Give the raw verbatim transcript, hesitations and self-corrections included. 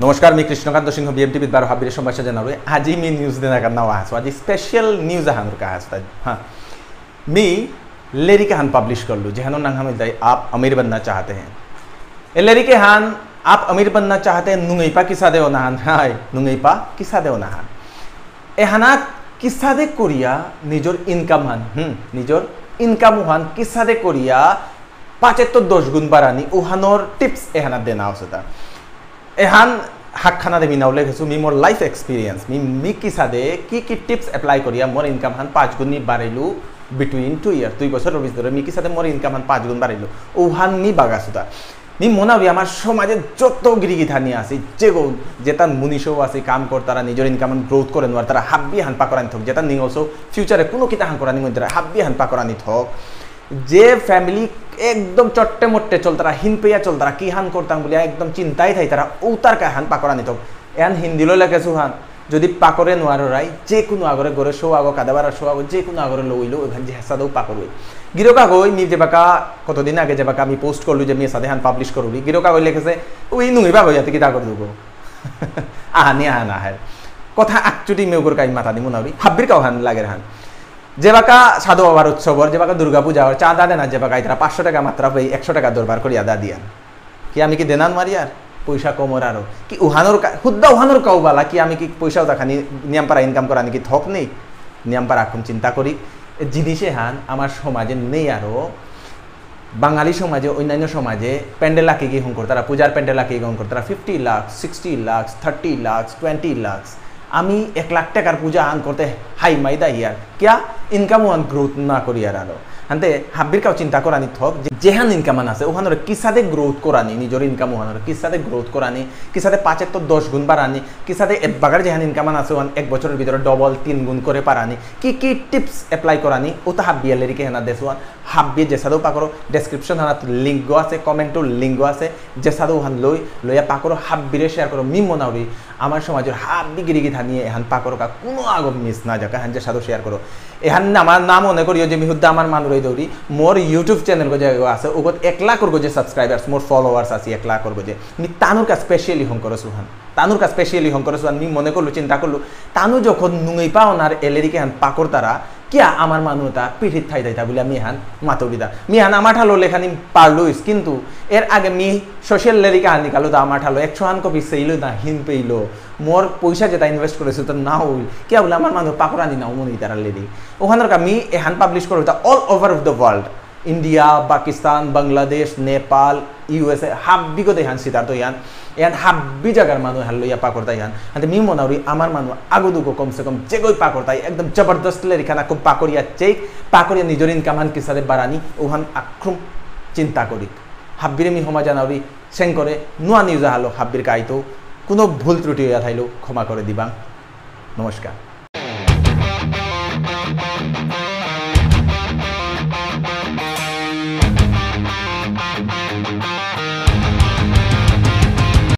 নমস্কার, মি কৃষ্ণকান্ত সিংহ, বিএমটিভিত বারো হাবিরে সম্ভাষা জানাবো। আজি মি নিউজ দেনা কান্না আহাসু, আজি স্পেশাল নিউজ আহান কা আহাসু। হ্যাঁ, মি লেরিক আহান পাবলিশ করলু, যেহানর নাঙহান ইলতাই আপ আমির বননা চাহতে হ্যাঁ। এ লেরিক এহান আপ আমির বননা চাহতে হ্যাঁ, নুঙেইপা কিসাদে অনাহান, হাই, নুঙেইপা কিসাদে অনাহান। এহানাত কিসাদে করিয়া নিজর ইনকাম হান, হুম, নিজর ইনকাম হান কিসাদে করিয়া পাঁচেত্ত দশ গুণ বাড়ানি, উহানর টিপস এহানাত দেনা অসুতা। এহান হাকখানা দে মি নাও লেখেসু, me more life experience, me, me কিসাদে কি কি টিপস এপ্লাই করিয়া মোর ইনকাম হান পাঁচ গুণ মি বাড়াইলু between two year, দুই বছরর ভিতরে মি কিসাদে মোর ইনকাম হান পাঁচ গুণ বাড়াইলু, উহান মি বাগাসুতা। মি মনাউরি আমার সমাজে যত গিরিগিথানি আছে, যে গো-, যেতা মুনিশও আছে, কাম করতারা, নিজর ইনকাম গ্রোথ করে নোয়ারতারা, হাব্বি হান পাকরানি থক, যেতা নিং also ফিউচারে কোনো কিতা হান করানি মধ্যে হাব্বি হান পাকরানি থক। যে ফ্যামিলি একদম চট্টে মট্টে চলতারা, হিনপেয়া চলতারা, কি হান করতাম বলে একদম চিন্তায় থাইতারা, উতার কা হান পাকরানি থক। এহান হিন্দিলো লেখেসু হান, যদি পাকরে নোয়ারো রাই, যে কোনো আগরে গরে শো আগো, কাদাবারা শো আগো, যে কোনো আগরে লইলো, ওখান যে হাসাদও পাকরবে। গিরক আগই, মি যেবাকা কতদিন আগে যেবাকা আমি পোস্ট করলু যে মি সাদে হান পাবলিশ করুরি, গিরক আগই লেখেসে, ওই নুই বাগো ইয়াতে কিতা করে দেবো। আহানি আহান আহের। কথা আকচুটি মেউগর কাই মাথা দিমু নাউরি, হাব্বির কাউ হান লাগের হান। যেবাকা সাধু বাবার উৎসবর, যেবাকা দুর্গা পূজা অর, চাঁদা দেনা যেবাকা ইতারা পাঁচশো টাকা মাত্রা পেয়ে একশো টাকা দরবার করিয়া দা দিয়ান। কি আমি কি দেনা নোয়ারি আর? পয়সা কমর আরো। কি উহানর কা-, হুদ্দা উহানর কাউ বালা কি আমি কি পয়সা উতা খানি নিয়াম পারা ইনকাম করানি কি থক নেই? নিয়াম পারা এখন চিন্তা করি। এ জিনিস এহান আমার সমাজে নেই আরো। বাঙালি সমাজে, অন্যান্য সমাজে প্যান্ডেল আঁকি গিয়ে হং করতারা, পূজার প্যান্ডেল আঁকি গিয়ে হং করতারা, fifty লাখ, sixty লাখ, thirty লাখ, twenty লাখ। আমি এক লাখ টাকার পূজা আন করতে হাই মাই দা ইয়ার। কিয়া? ইনকাম ওহান গ্রোথ না করি আর আরো। হানতে হাব্বির কাউ চিন্তা করানি থক, যে যেহান ইনকাম আন আছে, ওহানরে কিসাদে গ্রোথ করানি, নিজর ইনকাম ওহানরে কিসাদে গ্রোথ করানি, কিসাদে পাঁচেত্ত দশ গুণ বাড়ানি, কিসাদে এবাকার যেহান ইনকাম আন আছে, ওহান এক বছরর ভিতরে ডবল, তিন গুণ করে পারানি, কি কি টিপস এপ্লাই করানি, ওতা হাব্বিয়া লেরিকে হেনা দেসুয়ান, হাব্বি যেসাদেও পাকরো, ডেসক্রিপশন হানাত লিঙ্ক আছে, কমেন্টও লিঙ্ক আছে, যেসাদেও হান লই, লইয়া পাকরো, হাব্বিরে শেয়ার করো, মি মনাউরি, আমার সমাজর হাব্বি গিরিগিথানিয়ে এহান পাকরো কা, কোনো আগম মিস না যাকা, হান যেসাদেও শেয়ার করো। এহান আমার নাম মনে করিও যে মি হুদ্দা আমার মানুরে দৌড়ি, মোর YouTube চ্যানেল গো যে আছে, ওগত এক লাখ করগো যে সাবস্ক্রাইবার্স, মোর ফলোয়ার্স আছে এক লাখ করগো যে, মি তানুর কা স্পেশালি হং করো সুহান। তানুর কা স্পেশালি হং করো সুহান, মি মনে করলু, চিন্তা করলু, তানু যখন নুঙেই পাওনার এলেরিকে হান পাকরতারা, কিয়া আমার মানু তা পিঠিত থাই থাইতা বুলে আমি হান মাতৌরিদা। মি হান আমার ঠালো লেখানি পারলুইস, কিন্তু এর আগে মি সোশ্যাল লেরিকা হান নিকালো তা আমার ঠালো একশো হান কপি সেইলো না হিন পেইলো। মোর পয়সা যেটা ইনভেস্ট করেছে তো না হইল। কিয়া বুলে আমার মানু পাকরানি না মনে তারা লেরি। ওখানর কা মি এহান পাবলিশ করো তা all over of the world। India, Pakistan, Bangladesh, Nepal, USA, হাব্বি গো দেহান সিদ্ধার্থ ইয়ান। এহান হাব্বি জাগার মানু হান লইয়া পাকরতা ইয়ান। হাতে মি মনাউরি আমার মানু আগো দুগো কমসে কম যেগই পাকরতাই একদম জবরদস্ত লেরিখানা খুব পাকরিয়া চেক, পাকরিয়া নিজর ইনকাম হান কিসাদে বাড়ানি, ওহান আক্রম চিন্তা করি। হাব্বিরে মি হমা জানাউরি, সেং করে, নুয়া নিউজ আহালো হাব্বির কাইতো, কোনো ভুল ত্রুটি হইয়া থাইলেও ক্ষমা করে দিবাং। নমস্কার।